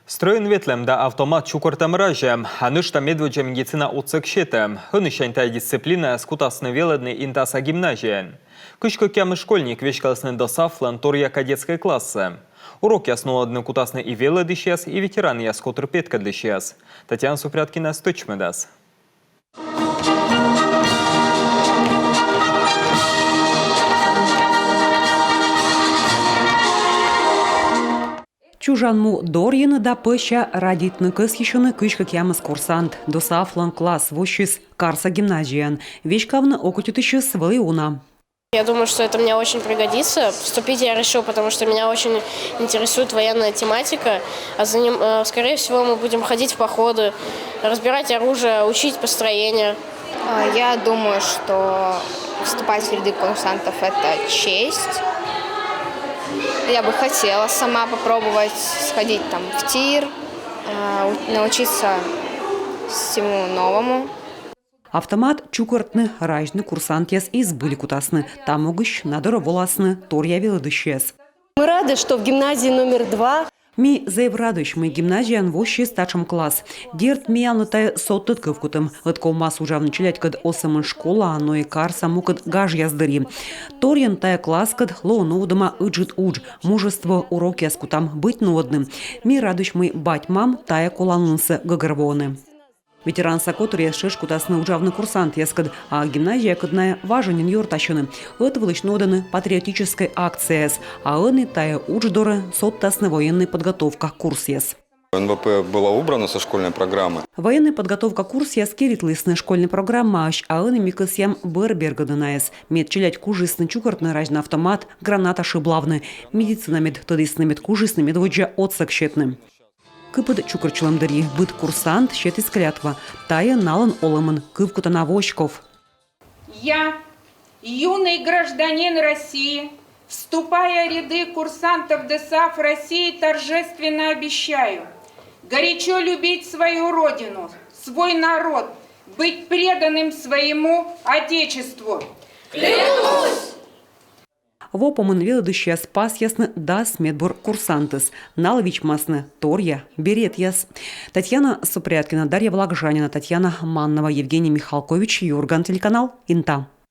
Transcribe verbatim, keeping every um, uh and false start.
Стрӧйӧн ветлӧм да автомат чукӧртӧм разьӧм, а нӧшта медводдза медицина отсӧг сетӧм. Ӧнісянь тайӧ дисциплинаяс кутасны велӧдны Интаса гимназияын. Кызь кӧкъямыс школьник веськалісны ДОСААФ-лӧн торъя кадетскӧй классӧ. Урокъяс нуӧдны кутасны и велӧдысьяс, и ветеранъяс котыр петкӧдлысьяс. Татьяна Супряткина стӧчмӧдас. Чужан му дорйыны да пӧся радейтны кӧсйысьӧны кызь кӧкъямыс курсант. ДОСААФ-лӧн класс воссис Карса гимназияын. Веськавны окотитысьыс вӧлі уна. Я думаю, что это мне очень пригодится. Поступить я решил, потому что меня очень интересует военная тематика. А за ним, э, скорее всего, мы будем ходить в походы, разбирать оружие, учить построение. А, я думаю, что вступать в ряды курсантов — это честь. Я бы хотела сама попробовать сходить там в тир, а, у- научиться всему новому. Автомат чукӧртны, разьны курсантъяс и збыль кутасны. Та могысь на дорӧ воласны торъя велӧдысьяс. Мы рады, что в гимназии номер два. Ми зэв радӧсь, мый гимназияын воссис татшӧм класс. Дерт, миянлы тайӧ содтӧд кывкутӧм, ӧд ковмас уджавны челядькӧд оз сӧмын школаын, но и карса мукӧд гажъяс дырйи. Торйӧн тайӧ класскӧд лоӧ нуӧдӧма ыджыд удж, мужество урокъяс кутам быть нуӧдны. Ми радӧсь, мый бать-мам тайӧ коланінсӧ гӧгӧрвоӧны. Ветеранса котыръяс тшӧтш кутасны уджавны курсантъяскӧд, а гимназиякӧд найӧ важӧн нин ёртасьӧны. Ӧтвылысь нуӧдӧны патриотическӧй акцияяс, а ӧні тайӧ удж дорӧ содтасны военнӧй подготовка курсъяс. НВП была убрана со школьной программы. Военнӧй подготовка курсъяс керитлісны школьнӧй программаысь, а ӧні ми кӧсъям бӧр бергӧдны найӧс. Мед челядь кужисны чукӧртны разьны автомат, граната шыблавны. Медицина мед тӧдісны, мед кужисны медводдза отсӧг сетны. Кыпыд чукӧртчылӧм дырйи быд курсант сетіс клятва. Тайӧ налӧн олӧмын кывкутана воськов. Я, юный гражданин России, вступая в ряды курсантов ДОСААФ России, торжественно обещаю горячо любить свою родину, свой народ, быть преданным своему Отечеству. Во помын велӧдысьяс пасъясны дас медбур курсантӧс. Налы вичмасны торъя беретъяс. Татьяна Супряткина, Дарья Вологжанина, Татьяна Маннова, Евгений Михалкович, «Юрган» телеканал, Инта.